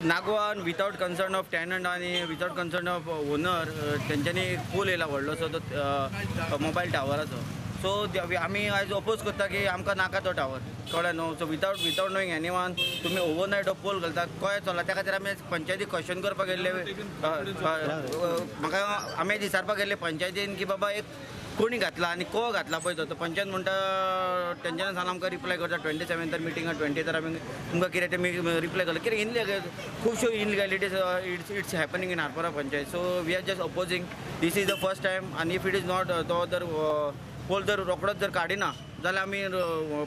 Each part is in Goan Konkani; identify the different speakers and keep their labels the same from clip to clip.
Speaker 1: नागवान विदाउट कन्सर्न ऑफ टॅनंट आनी विदाउट कन्सर्न ऑफ ओनर तेंच्यांनी पोल येयला व्हडलोसो तो मोबायल टावराचो. सो आमी आयज ओपोज करता की आमकां नाका तो टावर, कळ्ळें न्हू. So without knowing anyone तुमी ओवरनायट हो पोल घालता, कळ्ळें चल्ला. त्या खातीर आमी पंचायतीक क्वेश्चन करपाक गेल्ले, म्हाका आमी विचारपाक गेल्ले पंचायतीन की बाबा एक कोणी घातला आनी को घातला पळय तो. पंचायत म्हणटा तेंच्यांनी सांगलां आमकां रिप्लाय करता 27 मिटींग 20 आमी तुमकां कितें तें रिप्लाय करता. कितें इनलिगल खुबश्यो illegalities it's happening in Arpora panchayat. So we are just opposing. This is the first time आनी if it is not तो जर पोल जर रोकडोच जर काडिना जाल्यार आमी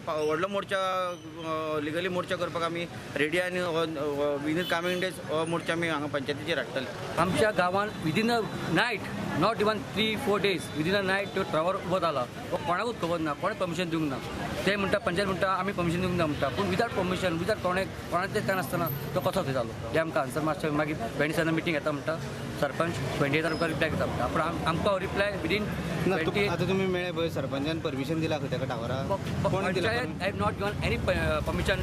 Speaker 1: व्हडलो मोर्चा लिगली मोर्चा करपाक आमी रेडी आनी विदीन कमिंग डेज हो मोर्चा आमी हांगा पंचायतीचेर हाडटले.
Speaker 2: आमच्या गांवांत within a night, not even 3-4 days, within a night तो टावर उबो जाला. हो कोणाकूच खबर ना, कोणें परमिशन दिवंक ना. ते म्हणटा पंचायत म्हणटा आमी परमिशन दिवंक ना म्हणटा, पूण विदाउट परमिशन विदाउट कोणाचें काय नासतना तो कसो थंय जालो हें आमकां आन्सर मातशें. मागीर 27 मिटींग येता म्हणटा सरपंच, 28 आमकां रिप्लाय दिता म्हणटा, पूण आमकां रिप्लाय विदीन
Speaker 3: 20. आतां तुमी मेळ्ळे पळय सरपंचान परमिशन दिला खंय ताका टावरा?
Speaker 2: Panchayat have not given any permission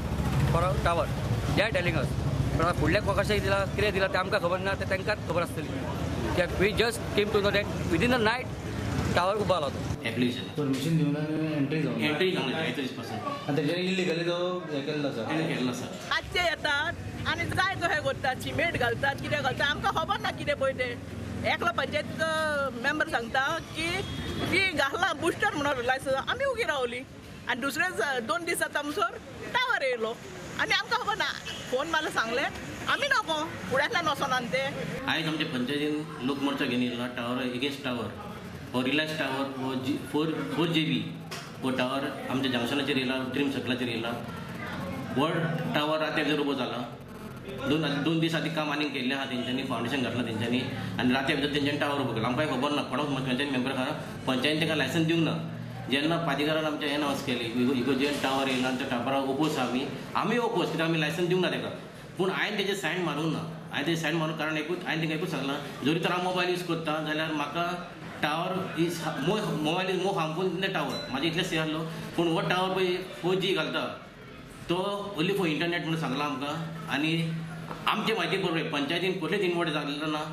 Speaker 2: for a tower, they are telling us. पण फुडल्या कशें दिलां कितें दिलां तें आमकां खबर ना, तें तांकांच खबर आसतली. We just came to know that within a night tower उबो आलो तो.
Speaker 4: एप्लिकेशन
Speaker 3: परमिशन दिवन एंट्री जावन
Speaker 4: एंट्री जावंक जाय 30%
Speaker 3: आनी तेजेर इलिगली तो हें केल्लो आसा,
Speaker 4: केल्लो आसा.
Speaker 5: आजचे येतात आनी जाय तशें करतात, सिमेंट घालतात, कितें घालतात, आमकां खबर ना कितें पळय तें. एकलो पंचायतीचो मेंबर सांगता की ती घातला बुस्टर म्हणून लायसन्स, आमी उगी रावली आनी दुसरे 2 दीस जाता म्हणसर टावर येयलो आनी आमकां खबर ना. फोन मारलो सांगलें आमी नको फुड्यांतल्यान वचोना ते.
Speaker 4: आयज आमच्या पंचायतीन लोक मोर्चा घेवन येयला टावर एगेन्स्ट टावर. हो रिलायन्स टावर हो 4 GB हो टावर आमच्या जंक्शनाचेर येयला, ड्रीम सर्कलाचेर येयला. व्हड टावर राती भितर उबो जाला. दोन दीस आदी काम आनीक केल्लें आहा तेंच्यांनी, फावंडेशन घातलां तेंच्यांनी आनी राती भितर तेंच्यांनी टावर उबो केलो. आमकांय खबर ना, कोणाक पंचायत मेंबर आहा, पंचायतीन तांकां लायसन्स दिवंक ना. जेन्ना प्राधिकारान आमच्या हें अनावन्स केलें इगोजेन टावर येयला आनी त्या टावराक ओपोज आहा, आमी ओपोज कित्याक आमी लायसन्स दिवंक ना ताका. पूण हांवें तेजेर सायन मारूंक ना. हांवें तेजेर सायन मारूंक कारण एकूच, हांवें तांकां एकूच सांगलां, जरी तर हांव मोबायल यूज करता जाल्यार म्हाका tower is more mobile is more harmful than the tower. म्हाजें इतलें से आहलो. पूण हो टावर पळय 4G घालता तो ओन्ली फॉर इंटरनेट म्हणून सांगलां आमकां. आनी आमचे म्हायती बरोबर पंचायतीन कसलेच इन्वॉल्व जाल्लो ना.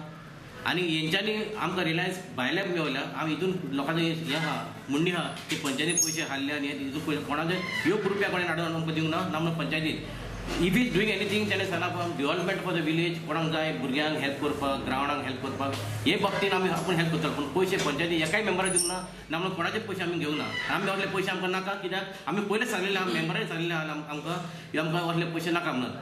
Speaker 4: आनी हेंच्यांनी आमकां रिलायन्स भायल्यान मेवल्या. आमी हितून लोकांचें हें आहा म्हणणी आहा की पंचायतीन पयशे हाडले आनी हितून कोणाचे एक रुपया कोणें हाडून आमकां दिवंक ना. ना म्हणून पंचायतीन if is doing anything तेणें सांगलां डेव्हलपमेंट फॉर the village, कोणाक जाय भुरग्यांक हेल्प करपाक, ग्रावंडाक हेल्प करपाक, हे बाबतीन आमी आपूण हेल्प करतले. पूण पयशे पंचायती एकाय मेंबराक दिवंक ना, ना म्हणून कोणाचे पयशे आमी घेवंक ना. आमी असले पयशे आमकां नाका, कित्याक आमी पयलेच सांगलेले आहा, मेंबरांनी सांगलेले आहा आमकां, आमकां असले पयशे नाका म्हणून.